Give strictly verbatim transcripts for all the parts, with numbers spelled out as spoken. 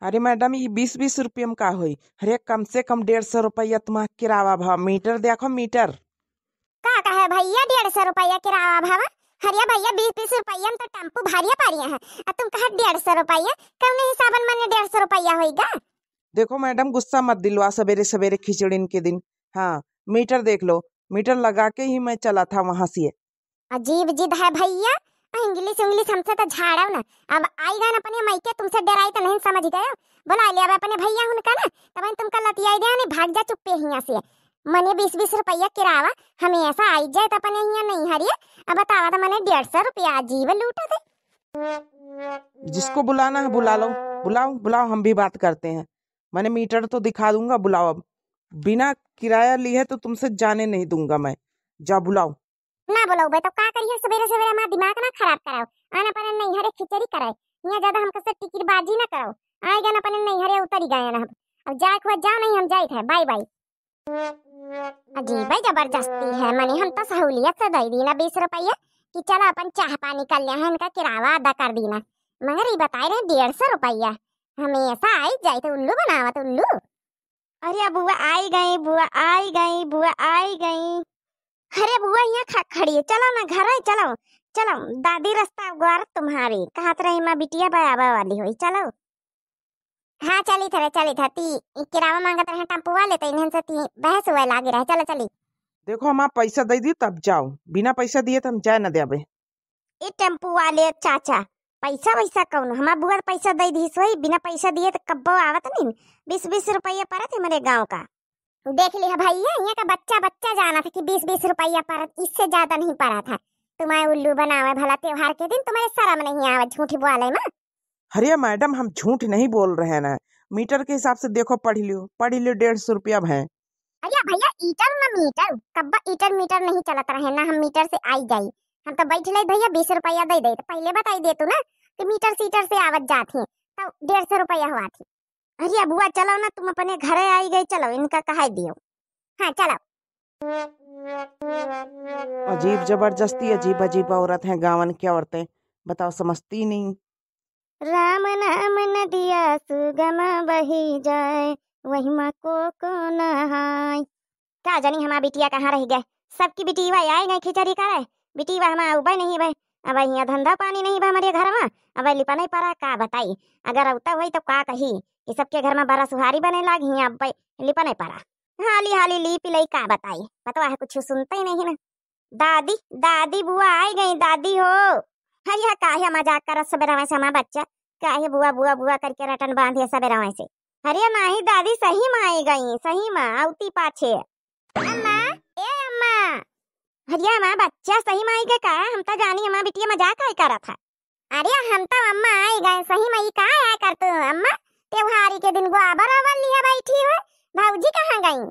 अरे मैडम, ई बीस बीस रुपया में का होई? अरे, कम से कम डेढ़ सौ रुपया तुम्हार किरावा भा। मीटर देखो, मीटर। का कहे भैया, डेढ़ सौ रुपया किरावा भा? अरे भैया, बीस बीस रुपया में तो टेम्पू भारिया पारिया है, आ तुम कहा डेढ़ सौ रुपया? कौने हिसाबन मने डेढ़ सौ रुपया होइगा? देखो मैडम, गुस्सा मत दिलवा सबेरे सबेरे खिचड़िन के दिन। हाँ, मीटर देख लो, मीटर लगा के ही मैं चला था वहाँ से। अजीब जिद है भैया, आ English English हमसे तो झाड़ो ना। अब आई गए अपने मायके, तुमसे डराई तो नहीं, समझ गए? बुला लिया अब अपने भैया उनका ना, तब तुमका लतियाई दे, नहीं भाग जा चुप्पे हियाँ से। मने बीस बीस रुपया किरावा, हमेशा आई जाए तो अपने हियाँ नहीं हरिए। अब बतावा तो मने डेढ़ सौ रुपया अजीब लूटा थे। जिसको बुलाना है बुला लो, बुलाओ, बुलाओ, हम भी बात करते हैं। मैंने मीटर तो दिखा दूंगा, बुलाओ अब। बिना किराया लिए है तो तुमसे जाने नहीं दूंगा मैं। जा बुलाओ। ना बुलाओ बे, तो का करिए, सवेरे सवेरे हमारा दिमाग ना खराब कराओ। आना पड़े नहीं हरे खिचड़ी कराए, यहाँ ज्यादा हमका से टिकटबाजी ना कराओ। आए गए ना अपने नहीं हरे उतरी गए ना हम। अब जाए खुआ जाओ, नहीं हम जाइत है, बाय बाय। अजीब है, जबरदस्ती है, मने हम तो सहूलियत से दे दी ना बीस रुपया कि चला अपन चाह पानी कर लिया है, इनका किरावा अदा कर दी ना। मगर ये बताए रहे डेढ़ सौ रुपया, हमेशा आई जाए तो उल्लू बनावत उल्लू। अरे बुआ आई गई, बुआ आई गई, बुआ आई गई। अरे बुआ यहाँ खा खड़ी है, चलो ना घर है, चलो, चलो, दादी रास्ता अगवार तुम्हारी, कहत रही माँ बिटिया बयाबा वाली हुई, चलो। हाँ, चली थे रे, चली थे। ती ई किरावा मांगत रहे टेम्पू वाले, तो इन्हन से ती बहस हुए लागी रहे। चलो, चली। देखो, हम आप पैसा दे दी तब जाओ, बिना पैसा दिए तो हम जाए ना देबे। ए टेम्पू वाले चाचा, पैसा वैसा कौन? हमार बुआ पैसा दे दी सोई, बिना पैसा दिए तो कब्बो आवत नहीं। बीस बीस रुपया परत है हमारे गाँव का। देख लिहा भैया, यहाँ का बच्चा बच्चा जाना था कि बीस बीस रुपया परत, इससे ज्यादा नहीं पड़ा था। तुम्हारे उल्लू बनावे भला त्योहार के दिन, तुम्हारे शर्म नहीं आवे झूठी बोले में। अरे मैडम, हम झूठ नहीं बोल रहे ना, मीटर के हिसाब से देखो, पढ़ लियो, पढ़ लियो, डेढ़ सौ रुपया भय। अरे भैया, ईटर न मीटर, कब्बा ईटर मीटर नहीं चलत रहे ना, हम मीटर से आई जाई। हम तो बैठ ले भैया, बीस रुपया दे दे, तो पहले बताई दे तू ना कि मीटर सीटर से आवत जात ही, तो डेढ़ सौ रुपया हुआ थी। अरे बुआ, चलो ना, तुम अपने घरे आई गई, चलो, इनका कहा दियो। हाँ, चलो। अजीब जबरदस्ती, अजीब अजीब औरत हैं, गाँवन की औरतें, बताओ, समझती नहीं। राम नाम नदिया सुगम बही जाए, वही मा को को नहाय। का जानी हमार बिटिया कहाँ रह गए। सबकी बिटिया आए गए खिचड़ी करे, बिटिया हमार उबे नहीं बे। अब यहाँ धंधा पानी नहीं बा हमारे घर में, अब लिपने पड़ा, का बताई। अगर अवता हुई तो का कही कि सबके घर में बड़ा सुहारी बने लाग, हियाँ अब लिपने पड़ा। हाली हाली लीपि लई, का बताई, पतवा है कुछ सुनते ही नहीं ना। दादी, दादी, बुआ आई गई, दादी हो। हरिया काहे मजाक करत सबेरवा से हमार बच्चा, काहे बुआ बुआ बुआ करके रटन बांधे सबेरवा से। हरिया नाही दादी, सही मा आई गई, सही मा, अवती पाछे। अम्मा, ए अम्मा। हरिया हमार बच्चा सही मा आई गए का? हम तो जानी हमार बिटिया मजाक आई करत है। अरे हम तो अम्मा आई गए, सही मा ई का आया कर तू अम्मा? त्योहारी के दिन गोबर ओबर लिया बैठी हो, भौजी कहाँ गई?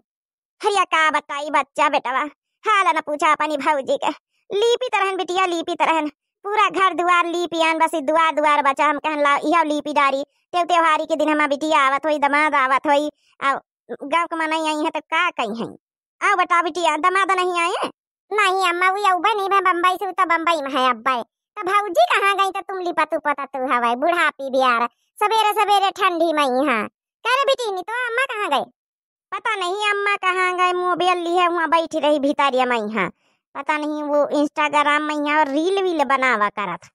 हरिया का बताई बच्चा बेटवा, हाल न पूछा अपनी भौजी के। लीपित रहन बिटिया, लीपित रहन, पूरा घर दुआर लीपियन, बस ई दुआर दुआर बचा। हम कहन ला इहो लीपि डारी, तेउ त्योहारी के दिन हमार बिटिया आवत होई, दमाद आवत होई, आ गाँव के मनई आई है तो का कही है? आओ बेटा बिटिया, दमाद नहीं आए? नहीं अम्मा, वो अउबे नहीं भे बम्बई से, वो तो बम्बई में है अब्बे। तो भौजी कहाँ गई? तो तुम लिपत उपत तू हवाई बुढ़ापी बियार, सबेरे सबेरे ठंडी में यहाँ। कह रे बिटिया, तो अम्मा कहाँ गए? पता नहीं अम्मा कहाँ गए, मोबाइल लिए हुआ बैठी रही भितरिया में यहाँ। पता नहीं वो Instagram में यहाँ reel वील बनावा करत।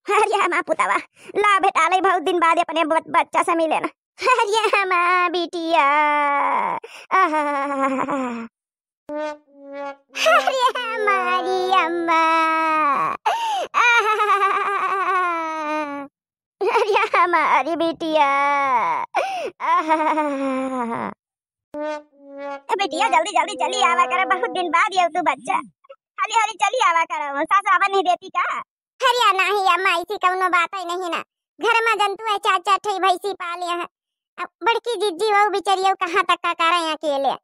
अरे हमार पुतवा, ला बेटा, ले बहुत दिन बाद अपने ब-, बच्चा से मिले ना। अरे हमार बिटिया, आहा। अरे हमारी अम्मा, आहा। अरे हमारी बिटिया, आहा। ए बिटिया, जल्दी जल्दी चली आवा करे, बहुत दिन बाद ये तू बच्चा। हाली हाली चली आवा करे, सास आवा नहीं देती का? हरिया नाही अम्मा, ऐसी कौनो बात ही नहीं ना। घर में जंतु है, चार चार ठे भैंसी पाले हैं। अब बड़की जिज्जी वो बिचरिया कहाँ तक का करे अकेले?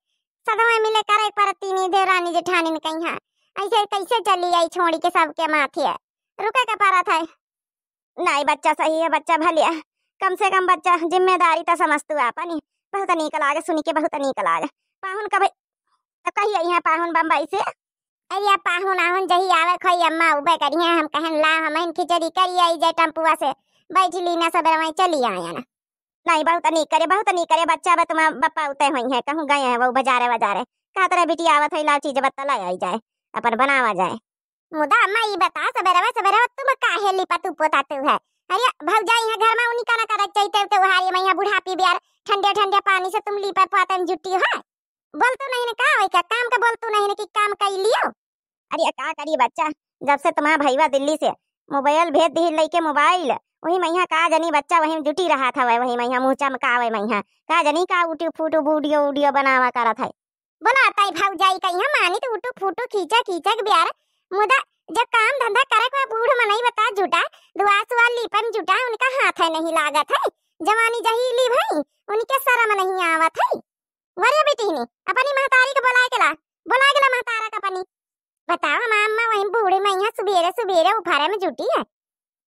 सदवा मिले करे पर तीनी देवरानी जेठानी ने कही हाँ। ऐसे कैसे चली आई छोड़ी के सबके माथे? रुके के परत है। नाई बच्चा सही है, बच्चा भलिया। कम से कम बच्चा जिम्मेदारी त समझ तू आपनी। बहुत नीक लागे सुनी के, बहुत नीक लागे। पाहुन कभी त कही आई है पाहुन बम्बई से। अरे पाहुन आहुन जही आवे खोई अम्मा उबे करिए, हम कहन ला हमन खिचड़ी करी आई जाए टेम्पुआ से, बैठ ली ना सबेरे वहीं चली आए ना। नहीं, बहुत नीक करे, बहुत नीक करे बच्चा, बे तुम्हार बप्पा उते होइहैं, कहूँ गए हैं वो बजारे वजारे। कहत रहे बिटिया आवत है, लाओ चीज बत्ता लाई आई जाए, अपन बनावा जाए। मुदा अम्मा ई बता, सबेरवा सबेरवा तुम काहे लिपत पोतात है? अरे भौजाई है घर मा, उन्हीं का ना करक चाहिए त्योहार, ये मैया बुढ़ापी बियार ठंडे ठंडे पानी से तुम लिपे पोते में जुटी हो। बोलतू नहीं न का, वही का काम का बोलतू नहीं न कि काम कई लियो। अरे का करी बच्चा, जब से तुम्हार भईवा दिल्ली से मोबाइल भेज दिही लइके मोबाइल, वही मैया का जनी बच्चा वही में जुटी रहत हवे, वही मैया मुँह चमकावे मैया, का जनी का उटू फूटू वीडियो उडियो बनावा करत है। बोला ताई भौजाई का यहाँ मानी तो उटू फूटू खींचा खींचा के बियार, मुदा जब काम धंधा करे के बूढ़ मनई बता जुटा, दुआ सुआ लीपन जुटा, उनका हाथ है नहीं लागत है, जवानी जहीली भई, उनके शरम नहीं आवत है। वरे बिटिहनी, अपनी महतारी के बोलाए के ला, बोलाए के ला महतारा का अपनी। बताओ, हमार अम्मा वही बूढ़ी मैया सुबेरे सुबेरे उफारे में जुटी है।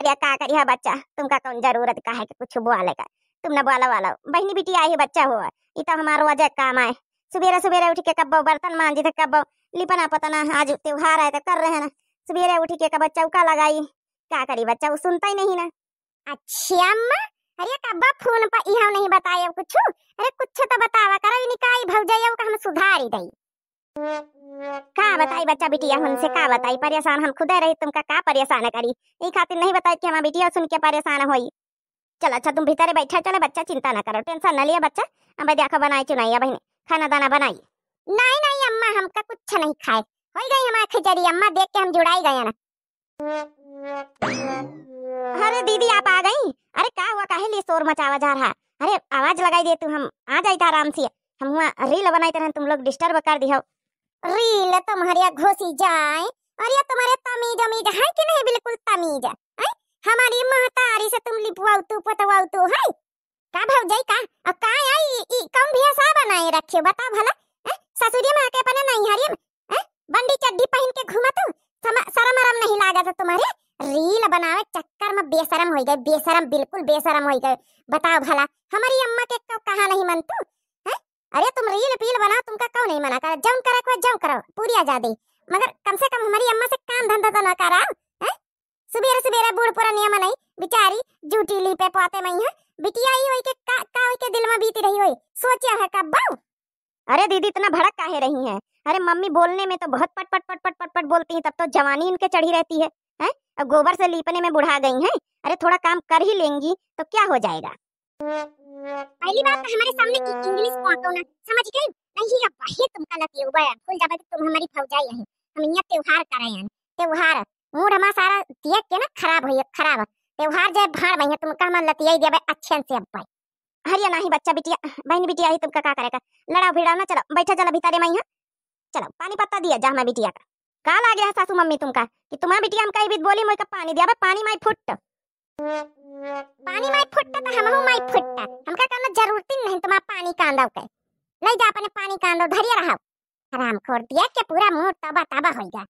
अरे का करी है बच्चा, तुमका कौन जरूरत का है कि कुछ बोले का? तुम न बोला वाला, बहनी बिटिया ही बच्चा हो, ई तो हमार रोजे काम आए। सुबेरे सुबेरे उठ के कब्बो बर्तन मांजी थे, कब्बो लिपना पतना, आज त्योहार आए तो कर रहे हैं ना, सुबेरे उठ के कब्बो चौका लगाई। का करी बच्चा, वो सुनता ही नहीं ना। अच्छा अम्मा, अरे कब्बा फोन पर इहो नहीं बताए कुछ? अरे कुछ तो बतावा करो, इनका ई भौजाइयों का हम सुधारी दई। का बताई बच्चा बिटिया, हमसे का बताई, परेशान हम खुदे रही, तुमका का परेशान करी? ई खातिर नहीं बताई कि हमार बिटिया सुन के परेशान होई। चल अच्छा तुम भीतरे बैठा, चलो बच्चा चिंता ना करो, टेंशन ना लिया बच्चा। अब देखो बनाई चुनाई बहने, खाना दाना बनाई। नहीं नहीं अम्मा, हमका कुछ नहीं खाए, हो गई हमार खिचड़ी अम्मा, देख के हम जुड़ाई गए ना। अरे दीदी, आप आ गई? अरे का हुआ, काहे लिए शोर मचावा जा रहा? अरे आवाज लगाई दे तू, हम आ जाई था आराम से। हम हुआ रील बनाई तरह तुम लोग डिस्टर्ब कर दी हो। रील तुम्हारे घुसी जाए। अरे तुम्हारे तमीज अमीज है कि नहीं? बिल्कुल तमीज है। हमारी महतारी से तुम लिपवाऊ तू, पतवाऊ तू है। का भौजाई का? अब का आई, ई, ई कौन भेसा बनाए रखे, बताओ भला? हैं? ससुरी में आके अपने नैहरी में, हैं? बंडी चड्डी पहन के घूमत हो, सम-, शरम अरम नहीं लागत है तुम्हारे? रील बनावे चक्कर में बेशरम होई गए, बेशरम, बिल्कुल बेशरम होई गए। बताओ भला, हमारी अम्मा के क्यों कहा नहीं मन तू? हैं? अरे तुम रील पील बनाओ, तुमका क्यों नहीं मना करा? जौन करे को जौन करो, पूरी आजादी, मगर कम से कम हमारी अम्मा से काम धंधा तो ना कराओ, हैं? सुबेरे सुबेरे बूढ़ पुरनिया मनई बिचारी जूटी लीपे पाते मई है। बिटिया ई होई के का, का होई के दिल में बीती रही होई, सोचिया है कब्बो? अरे दीदी, इतना भड़क काहे रही हैं? अरे मम्मी बोलने में तो बहुत पट पट पट पट पट पट बोलती हैं, तब तो जवानी इनके चढ़ी रहती है, हैं? अब गोबर से लीपने में बुढ़ा गई हैं। अरे थोड़ा काम कर ही लेंगी तो क्या हो जाएगा? पहली बात तो हमारे सामने की इंग्लिश को आको ना, समझ गई? नहीं अब वही तुमका लतियौबा है, भूल जाबे कि तुम हमारी भौजाई है। हम यहाँ त्योहार करे हैं, त्योहार। मूड हमारा सारा देख के ना खराब होई, खराब। त्योहार जाए भाड़ में, तुमका हम लतियाई देबे अच्छे से अब भाई। हरिया नाही बच्चा बिटिया, बहन बिटिया ही तुमका का करेगा? लड़ाओ भिड़ाओ ना, चलो बैठा, चलो भीतरे में यहाँ। चलो पानी पत्ता दिया जा हमारे बिटिया का। का लागे है सासू मम्मी तुमका कि तुम्हारा बिटिया हम कई बीत बोली, मोई का पानी दिया बे, पानी माई फुट। पानी माई फुट्टा तो हमहू माई फुट्टा। हमका कौनो जरूरत ही नहीं तुम्हारा पानी कांदव के। ले जा अपने पानी कांदव, धरिया रहा। हरामखोर दिया के पूरा मूड तबा तबा होइगा।